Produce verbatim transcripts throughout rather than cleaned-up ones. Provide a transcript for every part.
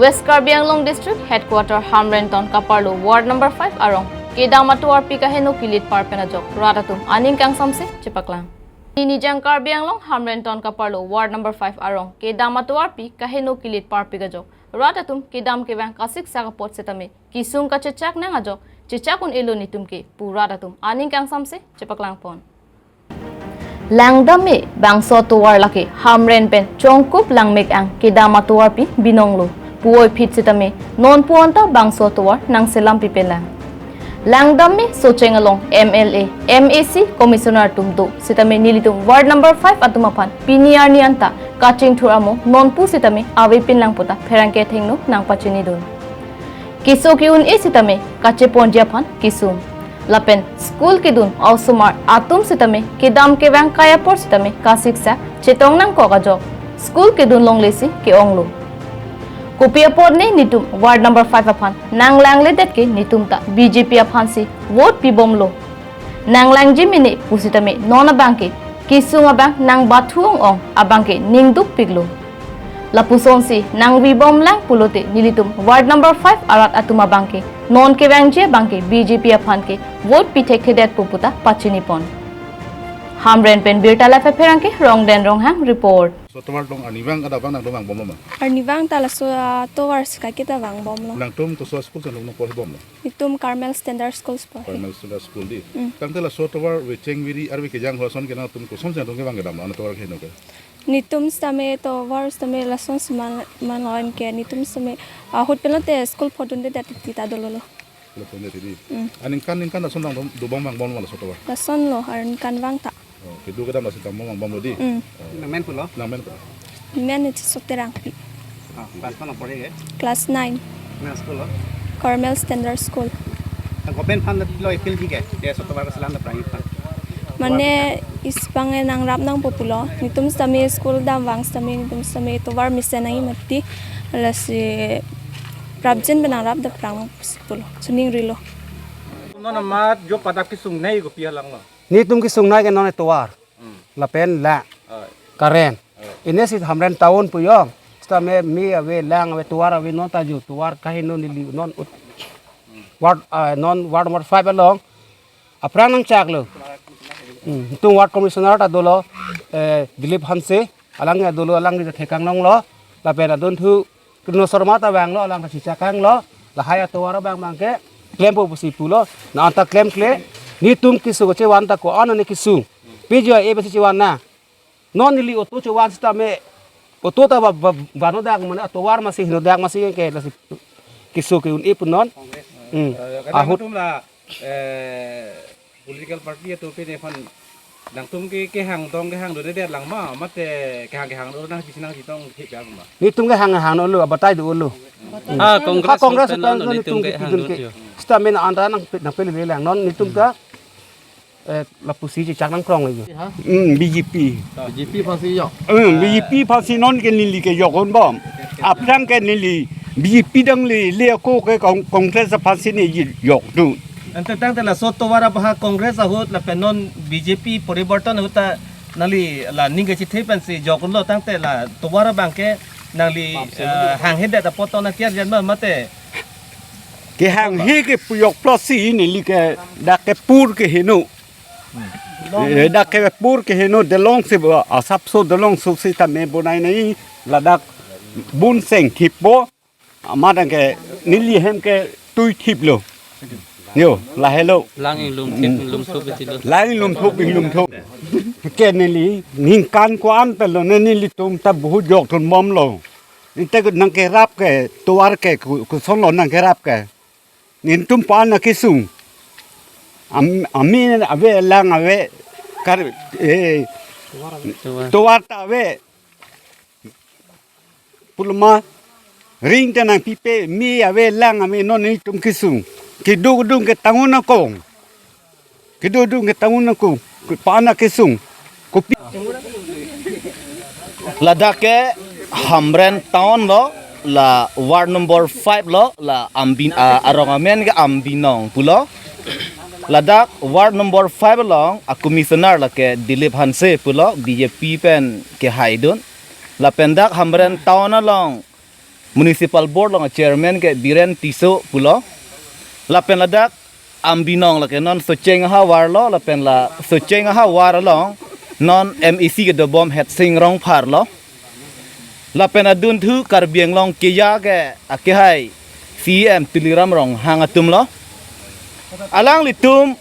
West Karbi Anglong District Headquarter Hamren Town kaparlo Ward Number five arong kedam atovarpi kaheno kilit par pen ajok rat atum aning kangsamse chepaklang. Nijang Karbi Anglong Hamren Town kaparlo Ward Number five arong kedam atovarpi kaheno kilit parpik ajok rat atum kedam kevang kasiksak apot setame kesung kachechak nang ajok chechak un-elo nitum ke pu rat atum aning kangsamse chepaklang pon. Langdam me bangso atovar lake Hamren pen Chongkup Langmek ang kedam atovarpi binong lo pu oi phit setame non puonta bangso atovar nangselam pipelang. Langdam me Socheng along M L A, M A C, Commissioner atum do setame nelitum Ward Number five atum aphan pini arni anta kachingthur amo non pu setame avepinlang puta pherangke athengno nangpachinidun. Keso ke-un-e setame kacheponji aphan kesung. Lapen school kedun osomar atum setame kedam kevang kai apor setame kasiksak chetong nangkok ajok school kedun longlesi ke-onglo. Kopi apot ne nitum Ward Number five aphan nanglangle det ke nitum ta B J P aphansi vote pibomlo. Nanglangji mene pusitame non abangke kesung abang nangbathu ong-ong abangke ningduk piklo. Lapusonsi nangvibomlang pulote nelitum Ward Number five arat atum abangke non kevangji abangke B J P aphan ke vote pithekthe det pu puta pachinipon. Hamren pen birta lafe pherangke Rongden Ronghang report. Laso atovar along arnivang adap abang nangdobang bomlo ma? Arnivang ta laso atovar si kaiketa vangbomlo. Nangtum koso school si nangtum porhi bomlo? Itum Carmel Standard School si porhi. Carmel Standard School di. Mm. Tangte laso atovar vecheng viri arve kejang lason ke nangtum kosonsi nangtum kevang kedamlo, an atovar keheno ke? Nitum setame atovar setame lasonsi man, man lo anke nitum setame ahut penlote school phodunde det titi ta dololo. School phodunde titi. Mm. Aningkan ningkan lason nangdobang vangbomlo laso atovar? Lasonlo, aningkan vang ta. Oh, kedo kedam lasi tamo vangbomlo di. Mm. Oh. Nangmen pulo? Nangmen pulo? Men ne Chisok Terangpi. Ah, class kono porhi ke? Class nine. Nang school lo? Carmel Standard School. Nang government aphan lo appeal ji ke? Laso atovar kaselam dapprang aphan. Mane isi abang nangrap nangpo pulo. Nitum setame school damvang setame nitum setame atovar mesen nangji mati. Lasi prapjin pen nangrap dapprang pusi pulo. Suning rilo. Non amat jo padak kesung nai kopi alang lo? Nitum kesung nai ke non atovar. Hmm. Lapen la. Oh. Current. Oh. Ine si Hamren town pu jo. Setame me ave, lang ave, tovar ave, non ta jo tovar kaheno neli non ut-, ward, ah, non ward number five along aphrang nangchaklo. Hmm. Itum ward commissioner ta dolo, eh, Dilip Hanse, alang ya dolo, alang di thekang longlo. Lapen adunthu Kruno Sharma ta vanglo, alang ta chichak kanglo, lahai atovar abang abangke klempo pusi pulo, non ta klemkle, nitum kesung chevan ta ko-an ne kesung. P J I A besi chevan na. Non neli auto chevan setame, auto ta ba, ba, bano dak mane atovar masi hino dak masi ke lasi kesung ke-un-e pu non. Hmm. Eh, kadang ahut atum la, eh, political party atum pen ephan nangtum ke kehang dong kehang do det lang ma, mate kehang kehang do nang bisi nangchetong thik lang ma? Nitum kehang hang dolo, abatai dolo. Ah, Congress, ha, Congress pen pen lo nitum nitum ke kehang kidun do ke. Yo. Setame non anta nang nangpele lang non nitum ta, eh, lapusi chechak nangkrong lagi. Hmm, B J P. B J P aphansi jok. Hmm, B J P aphansi non ke neli ke jok un bom. Aphrang ke neli B J P dang le, le ako ke Cong-, Congress aphansi ne jokdun. Ante tangte laso atovar abang ha Congress ahut lapen non B J P poriborton ahut ta nangli la ning kachethe pensi jok unlo tangte la atovar abangke nangli, eh, hanghedet apot tong nangtiar jan ma mate? Kehanghe ke pujok plus si neli ke dak ke pur keheno. Eh, dak ke pur keheno delong si bo, asapso delong so si tame bonai nai ladak bun seng thippo. Amat ke neli hem ke tui thiplo. Yo, lahelo. Lang inglum thip inglum thup iti lo. Lang inglum thup inglum thup. Ke neli ningkan ko-an pen lo ne nelitum ta bahut jokdun bomlo. Inte nangkerap ke tovar ke ku, kosonlo nangkerap ke. Nitum pa na kesung. Am-, amen ave lang ave kar, eh, tovar ta ave. Pulma ring ta nangpipe me ave lang ave non nitum kesung. Kedodun ke tangun akong. Kedodun ke tangun akong. Ke pa na kesung. Kopi. Ladak ke Hamren town lo, la ward number five lo, la Ambi, ah, arong amen ke Ambinong pulo. Ladak ward number five along a commissioner lake Dilip Hanse pulo, B J P pen kehaidun. Lapen dak Hamren town along Municipal Board along a-chairman ke Biren Tisso pulo. Lapen ladak Ambi Nong lake non Socheng ahavar lo, lapen la Socheng ahavar along non M A C kedobom Hersing Rongphar lo. Lapen adunthu Karbi Anglong keja ke akehai C E M Tuliram Ronghang atum lo. Alanglitum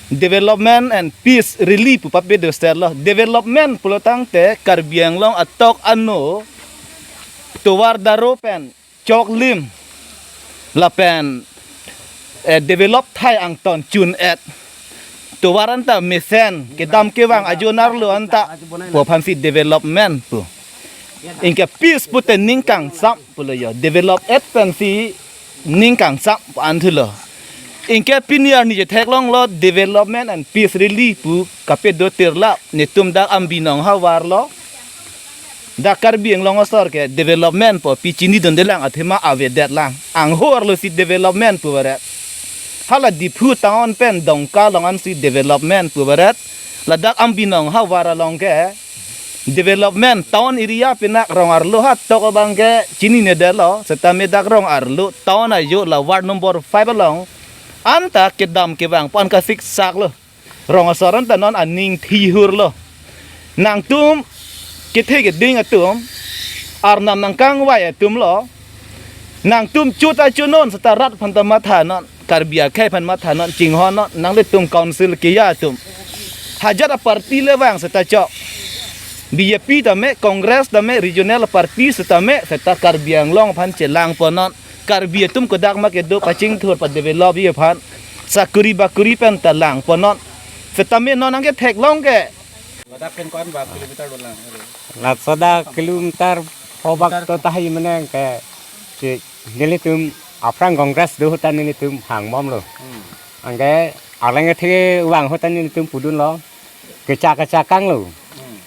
development and peace rally pu papedo state lo. Development pulo tangte Karbi Anglong atok ano tovar daro pen choklim lapen, eh, develop thai angton chun-et tovar anta mesen kedam kevang ajonar lo anta pu aphansi development pu. Anke peace pute ning kangsam pulo jo. Develop-et pensi ning kangsam pu an thulo. Anke pini arni chetheklonglo development and peace rally pu kapedo tirlap netum dak Ambi Nong ahavar lo. Dak Karbi Anglong asor ke development pu pi chinidundelang athema avedetlang. Angho arlo si development pu varet. Hala Diphu town pen Dongka along ansi development pu varet. Ladak Ambi Nong ahavar along ke development town area pinak rong arlo ha tok abang ke chininedetlo. Setame dak rong arlo town ajo la ward number five along anta kedam kevang pu an kasiksak lo. Rong asor anta non aning thihur lo. Nangtum kethe keding atum, arnam nangkangvai atum lo. Nangtum chuta chunon seta rat aphan ta mathanon, Karbi akhei aphan mathanon, chinghonnon, nanglitum council keja atum. Hajat a-party le vang seta chok. B J P tame, Congress tame, regional party setame, seta Karbi Anglong aphan chelangponnon. Karbi atum kodak ma kedo pachingthur padevelopji aphan. Sakuri bakuri pen ta langponnon. Setame non anke theklong ke. Ladak pen ko-an ba kilometer dolang. Laso dak kilometer phobak to tahai mene ke si nelitum aphrang Congress do ahut ta nelitum hangbomlo. Hmm. Anke arleng kethe vang ahut ta nelitum pudunlo. Kecha kecha kanglo. Hmm.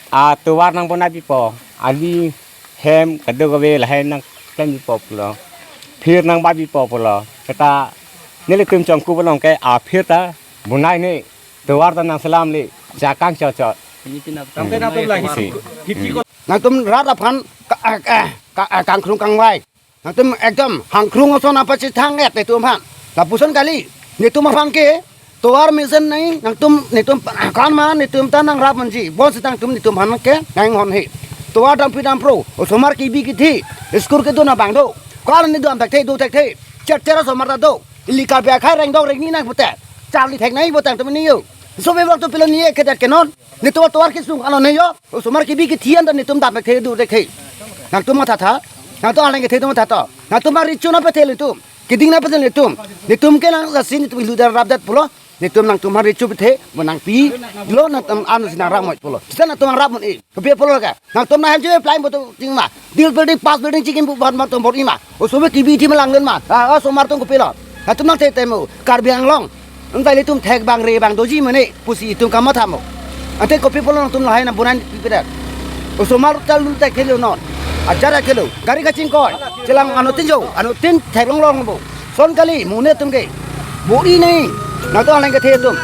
Atovar nangbonai pipo. Ali hem kadokave lahai nangklem pipo pulo. Phir nangbai pipo pulo. Seta nelitum Chongkup along ke aphir ta bonai ne, tovar ta nangselamle, chakang chot chot. Ini pina Hmm. Nangtum rat aphan ka-, ka-, ka-, kangkrung kangvai. Nangtum ekdom hangkrung ason apachethang-et netum aphan. Lapuson kali, netum aphan ke tovar mesen nai, nangtum netum kanma netum ta nangrap manji. Bonsi nangtum netum aphan ke nanghon he. Tovar dampi dampro, osomar kebi kethe, school kedun abang do. Ko-an netum damthekthe dothekthe. Cher cher osomar ta do. Ili Karbi akhei rengdok rengni nang pute. Charli theknei pute nangtum ne jo. Sobe bang tu pilo ne kedat ke non. Netum tovar kesung ano ne jo. Osomar kebi kethe anta netum damthekthe dothekthe. Nangtum mathatha. Nangtum arleng kethe atum mathatha. Nangtum ma recho nangpethe netum. Keding nangpethe netum. Netum ke nang lasi netum ilu dar rapdat pulo. Netum nangtum ma recho pethe, mo nangpilo nangtum anu si nangrap mot pulo. Seta nangtum nangrap mot e. Kopi pulo ka. Nangtum nanghem che plai mo to ting ma. Dil building, pas building chikim bu ban ma tum bor ima. Osomar kebi kethe ma langlen ma. Ah, osomar atum kopilo. Nangtum nangthe temo. Karbi Anglong. Antai ilitum thek bang re bang doji mene pusi itum kamatha mo. Ante kopi pulo nangtum lahai nangbonai pipedak. Osomar ta lun thekthe lo non. Ajar akelo. Gari kachingkoi. Chelang anuttin jo. Anuttin theklong longpo. Son kali, mune atum ke. Bor-i nai. Nangtum arleng kethe atum.